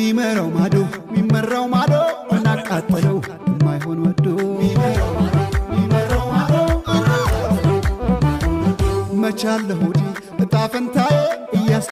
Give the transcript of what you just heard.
ሚመራው ማዶ ሚመራው ማዶ እናቃጠለው የማይሆን ወዶ። መቻለሁ ወዲ እጣ ፈንታዬ።